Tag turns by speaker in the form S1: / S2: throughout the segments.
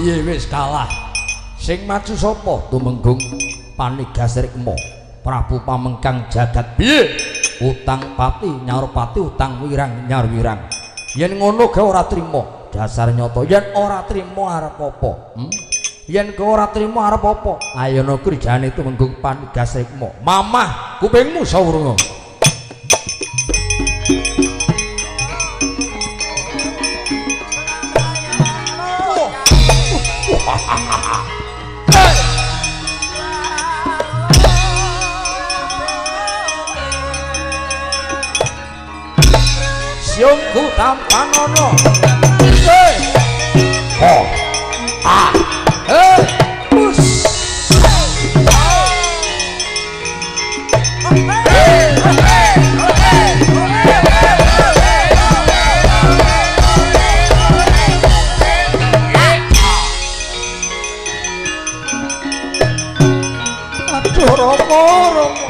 S1: Piye wis kalah? Sing maju sapa? Tumenggung Panigas Rikma. Prabu Pamengkang Jagat. Piye? Utang pati nyaur pati, utang wirang nyaur wirang. Yen ngono gawe ora trima. Dasar nyata yen ora trima arep apa? Yen kowe ora trima arep apa? Ayana krijane Tumenggung Panigas Rikma. Mamah kupingmu sawurunga. Siungku tampanono. Hei. Ho. Ah. Hei. Us. Aduh Rama, Rama.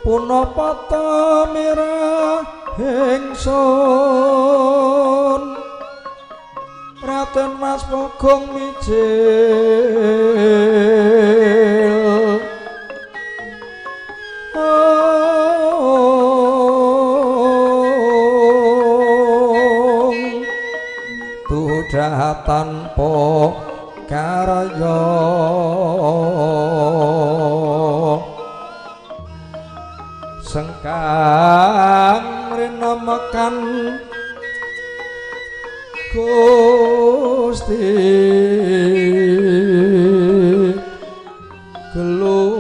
S1: Punapa ta mirah ingsun Raden Mas Bagong Mijil Tudah tanpa karya sengkang rinemekan Gusti gelung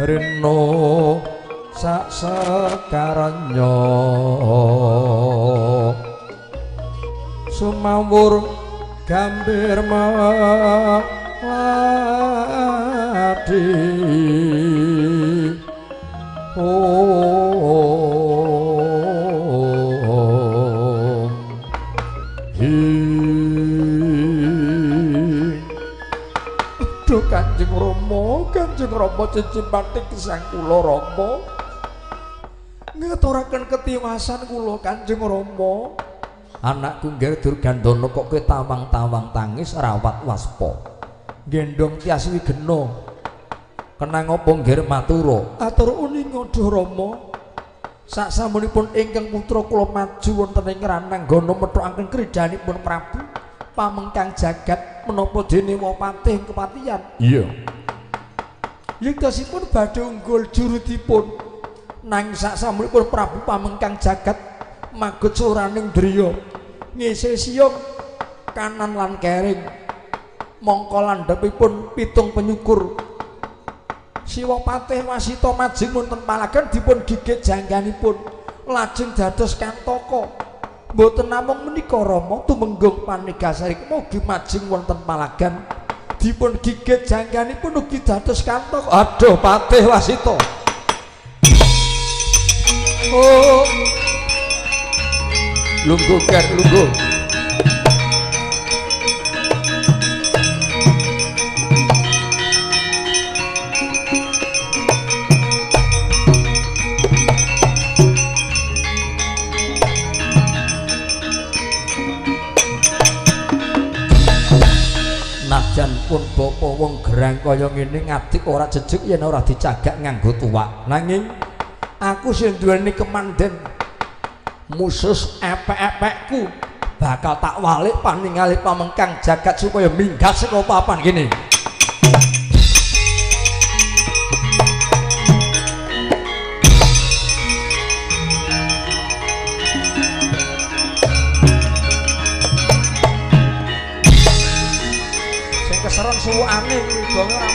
S1: rino sak sekaranya sumawur gambir melati. Om Aduh Kanjeng Rama, Kanjeng Rama cecimpati gesang kula Rama. Ngaturaken ketiwasan kula Kanjeng Rama. Anakku Ngger Durgandana kok kowe tawang-tawang tangis rawat waspa. Gendhong Tyas Wigena. Kenang apa Ngger matura? Atur uninga Duh Rama. Saksamunipun ingkang putra kula maju wonten ing Rananggana methukaken kridanipun Prabu Pamengkang Jagat menapa dene wapatih kepatihan. Iya. Yektosipun badhe unggul jurutipun. Nanging saksamunipun Prabu Pamengkang Jagat magut suraning driya ngisi siung kanan lan kering mongko landhepipun pitung penyukur. Siwa Patih Wasita majeng wonten palagan dipun gigit jangganipun lajeng dados kantaka. Mboten namung menika Rama, Tumenggung Panigas Rikma ugi majeng wonten palagan dipun gigit jangganipun ugi dados kantaka. Aduh Patih Wasita. Oh. Lungguh ker lungguh. Najan pun bapa wong gerang kaya ngene ngadik ora jejeg yen ora dicagak nganggo tuwak. Nanging Aku sing duweni kemanden. Musus epek-epekku bakal tak walik paningali pamengkang jagat supaya minggat saka papan kene. Sing keseron suwukane kuwi gonge ora.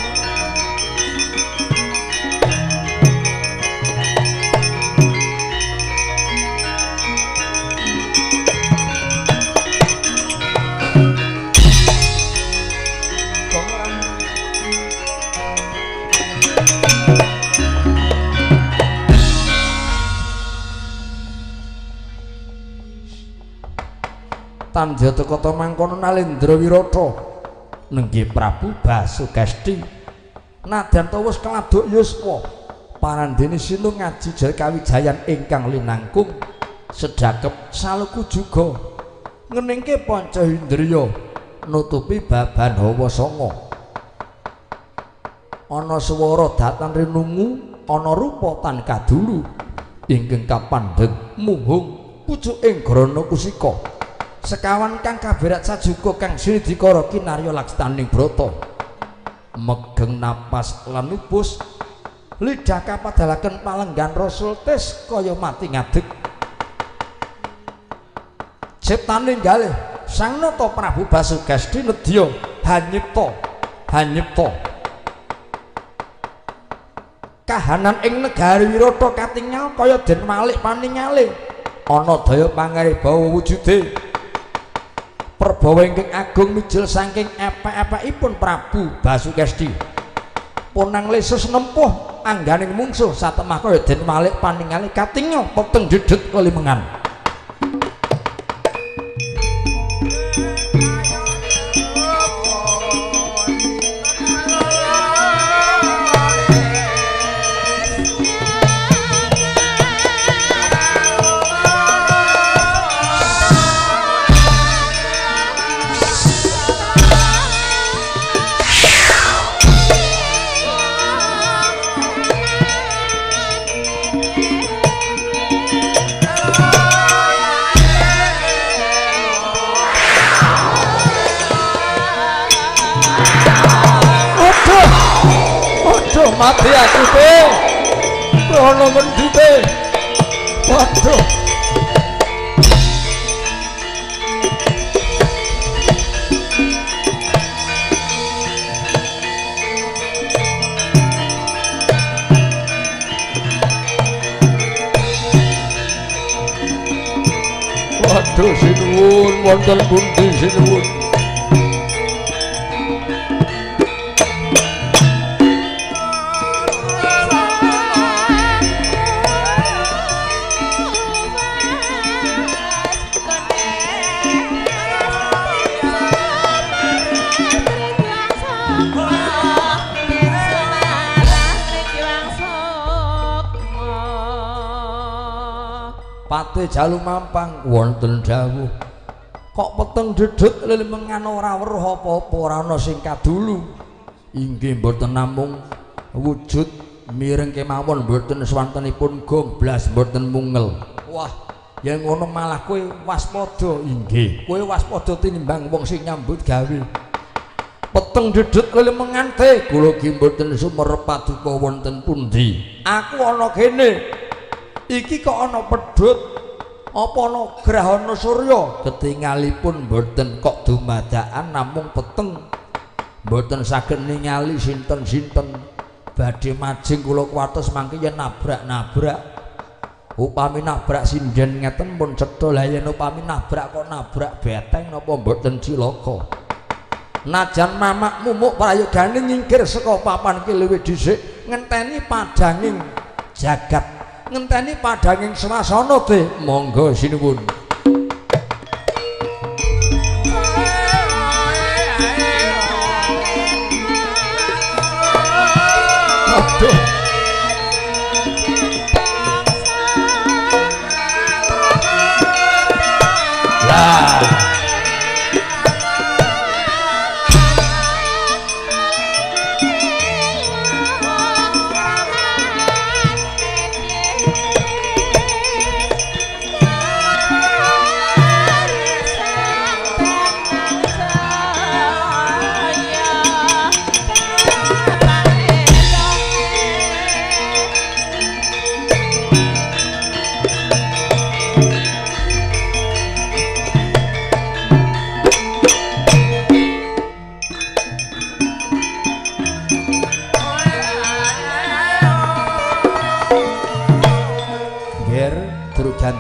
S1: Tanjata kata mangkono Nalendra Wirata nenggih Prabu Basukesti nadyan wis keladuk yuswa parandene sinung ngaji jaya kawijayan ingkang linangkung sedhakep saluku juga ngeningke panca indriya nutupi baban hawa sanga ana swara datan rinungu ana rupa tan kadulu ingkang kapandheng muhung pucuking grana kusika sekawan kang kaberat sajuka kang sridikara kinarya lakstaning brata megeng napas lan lupus lidah kapadalaken palenggan rasul tes kaya mati ngadeg ciptane galih sang nata Prabu Basukesti nedya hanyipta hanyipta kahanan ing negari Wirata katingal kaya den malik paningale ana daya pangaribawa wujude perbawa ingkang agung mijil saking epek-epekipun Prabu Basukesti ponang lesus nempuh angganing mungsuh satemah kaya den malik paningale katingal peteng dedet kelimengan. Mati aku te, ana ngendi te? Waduh. Waduh sinuwun wonten pundi sinuwun. Pate jalu mampang wonten dawuh kok peteng dedet lelemengan ora weruh apa-apa ora ana sing kadulu inggih mboten namung wujud mireng kemawon mboten swantenipun gong blas mboten mungel. Wah yen ngono malah kowe waspada. Inggih kowe waspada tinimbang wong sing nyambut gawe. Peteng dedet lelemengan te kula ki mboten sumerep paduka wonten pundi. Aku ana kene iki kok ana pedhut apa ana grahana surya ketingalipun mboten kok dumadakan namung peteng mboten saged ningali sinten-sinten badhe majeng kula kuwatos mangke yen nabrak-nabrak upami nabrak sinden ngeten pun cetha lah yen upami nabrak kok nabrak beteng napa mboten cilaka najan mamak mumuk prayogane nyingkir saka papan ki luwih dhisik ngenteni padhanging jagat ngenteni padhanging swasana te monggo sinuwun. Aduh. Lah.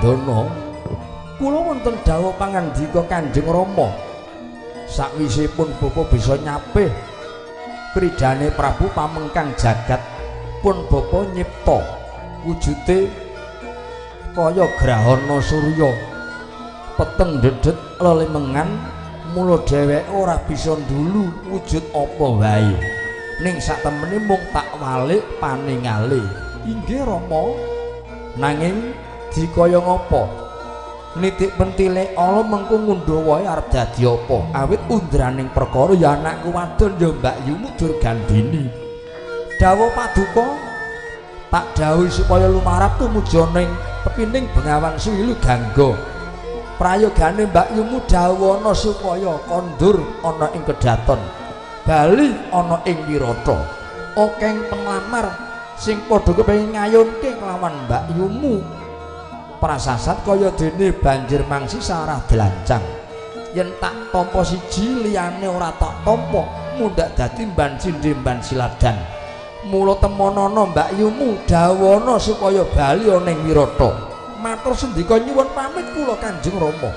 S1: Wandana, kula wonten dawuh pangandika Kanjeng Rama. Sawisipun bapa bisa nyapih kridane Prabu Pamengkang jagat, pun bapa nyipta wujude kaya grahana surya, peteng dedet lelemengan, mula dheweke ora bisa ndulu wujud apa wae. Ning satemene mung tak walik paningale. Inggih Rama. Nanging dikaya ngapa nitik pentile ala mengko ngundha wae arep dadi apa? Awit undraning perkara ya anakku wadon ya Mbak Yumu Durgandini. Dawuh paduka tak dawuhi supaya lumarap tumuju ning tepining Bengawan Suwilu Gangga. Prayogane Mbak Yumu dawuhana supaya kondur ana ing kedaton, bali ana ing Wirata. Okeng penglamar sing padha kepengin ngayunke kelawan Mbak Yumu. Prasasat kaya dene banjir mangsi sarah dlancang. Yen tak tampa siji liyane ora tak tampa, mundhak dadi mban sindhe mban siladan. Mula temonana Mbak Yumu dawuhana supaya bali ana ing Wirata. Matur sendika nyuwun pamit kula Kanjeng Rama.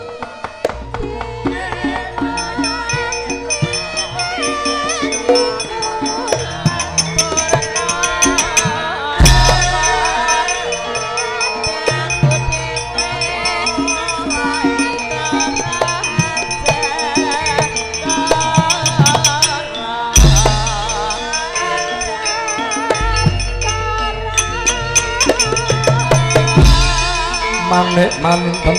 S1: Manik manten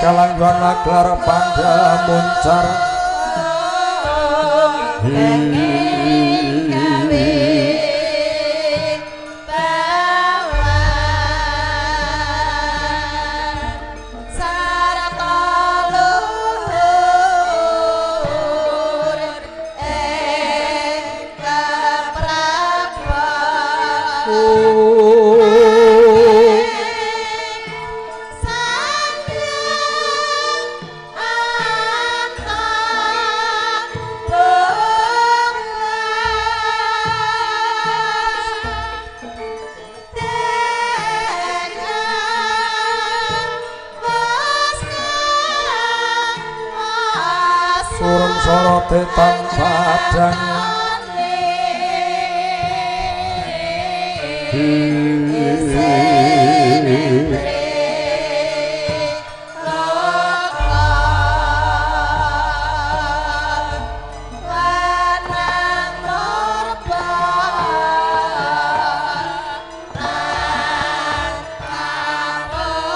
S1: kalangguan aglar panda muncar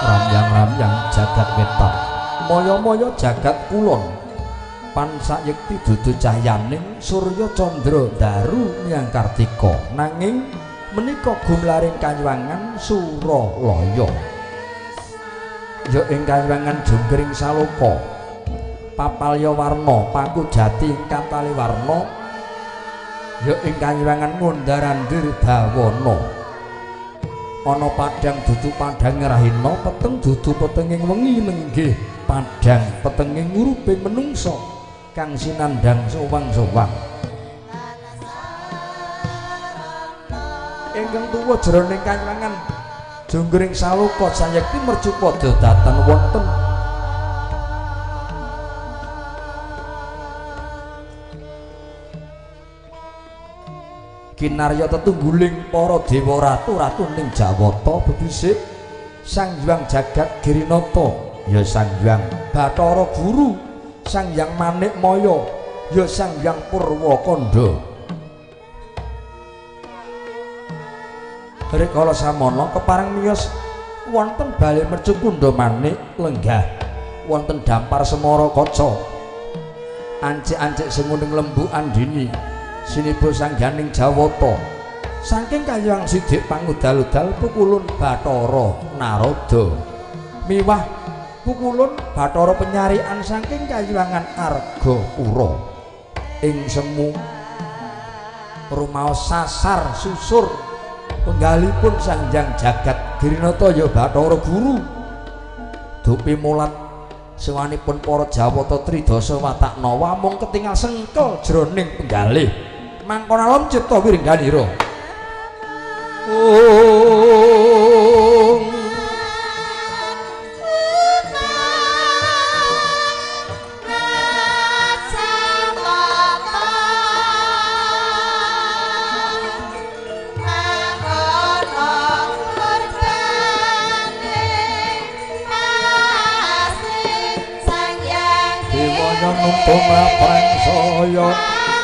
S1: ramyang-ramyang jagat wetan, moyo-moyo jagat kulon, pansayekti dudu cahyaning surya candra daru miang kartika. Nanging menika gumlaring kaywangan Suralaya, ya ing kaywangan Jonggring Saloka, papalya warna paku jati ingkang taliwarna, ya ing kaywangan Ngundar-andir bawana. Ana padhang dudu padhang rahina, peteng dudu petenging wengi nenggih padhang petenging nguruping menungsa kang sinandhang sowang-sowang. Ingkang tuwa jroning kaywangan Jonggring Saloka sayekti mercupada datan wonten kinarya tetungguling para dewa ratu ratu ning Jawata bebisik Sang Hyang Jagat Girinata ya Sang Hyang Bathara Guru, Sang Hyang Manikmaya ya Sang Hyang Purwakanda. Rikala samono kepareng miyos Wonten bale mercu kundha manik lenggah, wonten dampar semara kaca. Ancik-ancik senguning lembu andini, siniba sangganing Jawata. Saking kayang sidik pangudal-udal pukulun Bathara Narada. Miwah pukulun Bathara penyarian saking kayuwangan Argapura. Ing semu rumaos sasar susur penggalipun Sang Hyang Jagat Girinata ya Bathara Guru. Dupi mulat sewanipun para Jawata Tridasa watak nawa mung ketingal sengkel jroning penggalih. Mangkon alom cipta wiringganira. Om Saya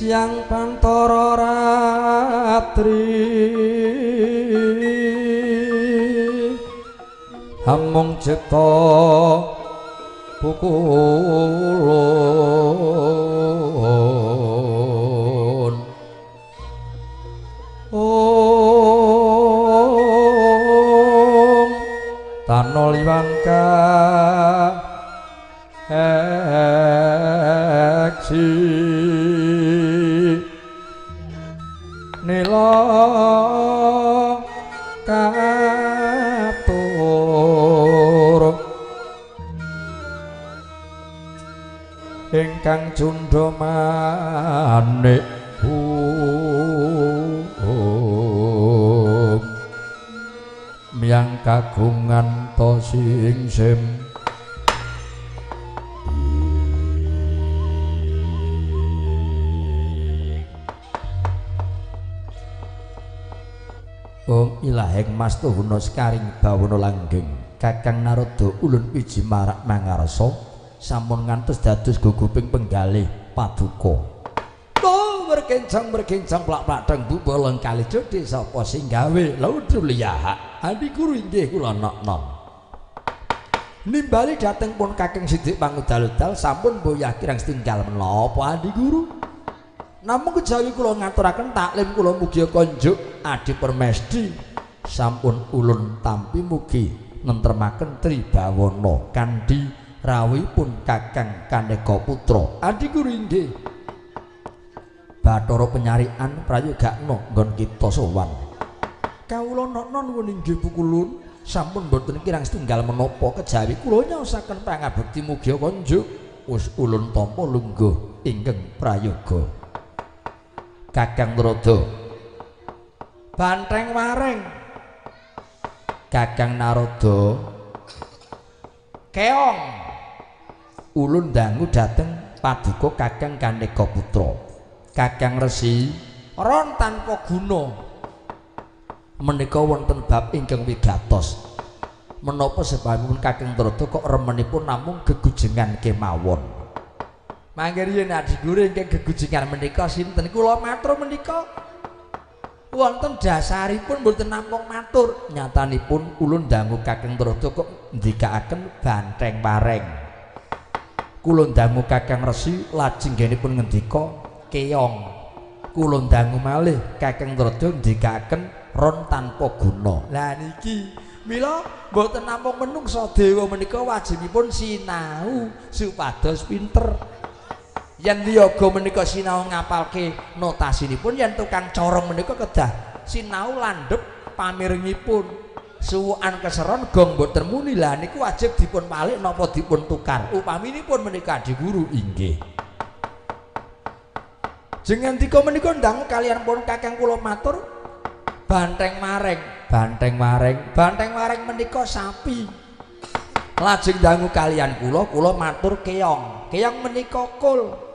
S1: siang pantara ratri hamung cipta pukulun om tanol iwangka eksi nila katur ingkang cundha manik miyang kagungan ta singsim. Om ilaheng mastuhuna sekaring bawana langgeng Kakang Narada ulun piji marak mangarsa sampun ngantos dados guguping penggalih paduka. Oh berkencang berkencang plak-plak deng bubolong kali jodhe sapa sing gawe laudruliya adi guru inggih kula nok-nok. Nimbali dhateng pun Kakang Sidik pangudal-udal sampun boyah kirang setunggal menapa adi guru. Namung kejawi kula ngaturaken taklim kula mugi konjuk Adi Permesdi sampun ulun tampi mugi nentremaken tribawana kanthi rawuhipun Kakang Kaneka Putra. Adi guru inggih. Bathara penyarian prayogakna nggon kita sowan. Kawula nokno nuwun inggih pukulun sampun boten kirang setunggal menapa kejawi kula nyaosaken pangabekti mugi konjuk wis ulun tampa lungguh ingkang prayoga. Kakang Narada banteng wareng Kakang Narada keong ulun dangu dhateng paduka Kakang Kaneka Putra. Kakang Resi ron tanpa guna menika wonten bab ingkang wigatos. Menapa sebabipun Kakang Narada kok remenipun namung gegujengan kemawon? Mangke riyin adi guru ingkang gegujengan menika sinten? Kula matur menika wonten dasaripun mboten namung matur, nyatanipun ulun dangu Kakang Narada kok ndikaaken banteng pareng. Kula dangu Kakang Resi lajeng nggenipun ngendika keong. Kula dangu malih Kakang Narada ndikaaken ron tanpa guna. Lah niki Mila mboten namung menungsa, dewa menika wajibipun sinau supados pinter. Yen wiyaga menika sinau ngapalke notasinipun, yen tukang corong menika kedah sinau landhep pamirengipun. Suwukan keseron gong mboten muni, lah niku wajib dipun walik napa dipun tukar. Upaminipun menika Adi Guru inggih. Jeng ngendika menika ndang kaliyan pun kakang kula matur banteng mareng, banteng wareng, banteng wareng menika sapi. Lajeng dangu kaliyan kula, kula matur keong. Keong menika kul.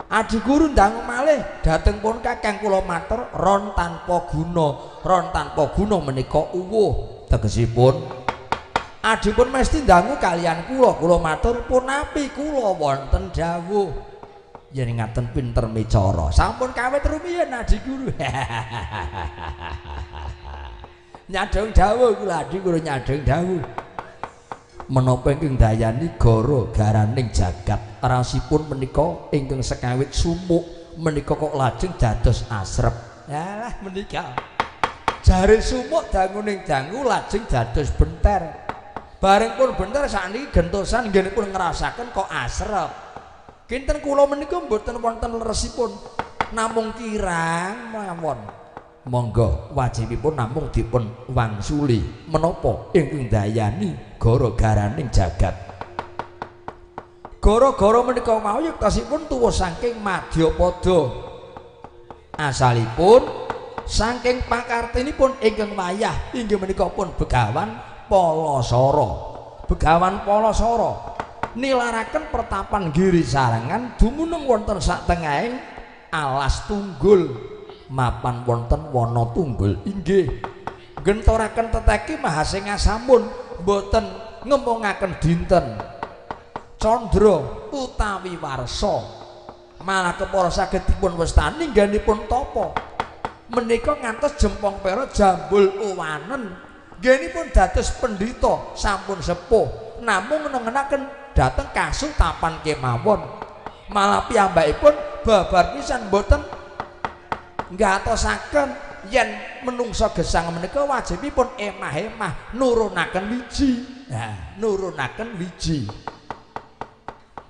S1: Adi Guru dangu malih dhateng pun kakang kula matur ron tanpa guna. Ron tanpa guna menika uwuh tegesipun. Adipun mesti dangu kaliyan kula, kula matur punapi kula wonten dawuh. Yen ngaten pinter micara. Sampun kawit rumiyin Adi Guru. Nyadong dawuh kula Adi Guru nyadong dawuh. Menapa ingkang dayani gara garaning jagat rasipun menika ingkang sekawit sumuk menika kok lajeng dados asrep. Yalah menika. Jare sumuk danguning dangu lajeng dados benter. Bareng pun benter sakniki gentosan nggenipun ngrasaken kok asrep. Kinten kula menika mboten wonten leresipun, namung kirang mawon. Monggo wajibipun namung dipun wangsuli menapa ingkang dayani gara-garaning jagat. Gara-gara menika mau yektosipun tuwa saking Madyapada. Asalipun saking pakartinipun ingkang wayah inggih menika pun Begawan Palasara. Begawan Palasara nilaraken pertapan Giri Sarangan dumunung wonten satengahing alas tunggul. Mapan wonten wana tunggul inggih gentoraken teteki mahasingasamun mboten ngemongaken dinten candra utawi warsa malah kepara saged dipun wastani nggenipun tapa menika ngantos jempong pera jambul uwanen nggenipun dados pendhita sampun sepuh namung nengenaken dhateng kasutapan kemawon malah piyambakipun babar pisan mboten nggatosaken yen menungsa gesang menika wajibipun emah-emah nurunaken wiji. Nah, nurunaken wiji.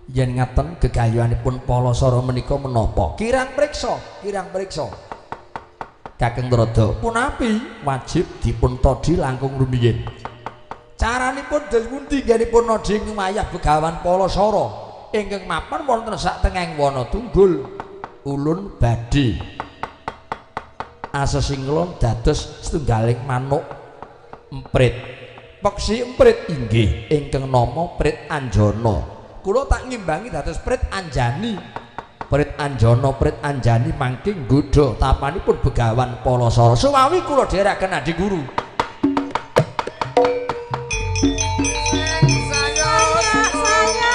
S1: Yen ngaten gegayuhanipun Palasara menika menapa? Kirang priksa, kirang priksa. Kakeng Trada, punapi wajib dipun todhi langkung rumiyin. Caranipun dos pundi nggenipun nodhi wayah Begawan Palasara ingkang mapan wonten satengahing wana tunggul ulun badhe asesingla dados setunggaling manuk emprit. Peksi emprit inggih ingkang nama Prit Anjana. Kula tak ngimbangi dados Prit Anjani. Prit Anjana, Prit Anjani mangke nggodha tapanipun Begawan Palasara. Suwawi kula dherekaken Adi Guru.
S2: Saya saya saya.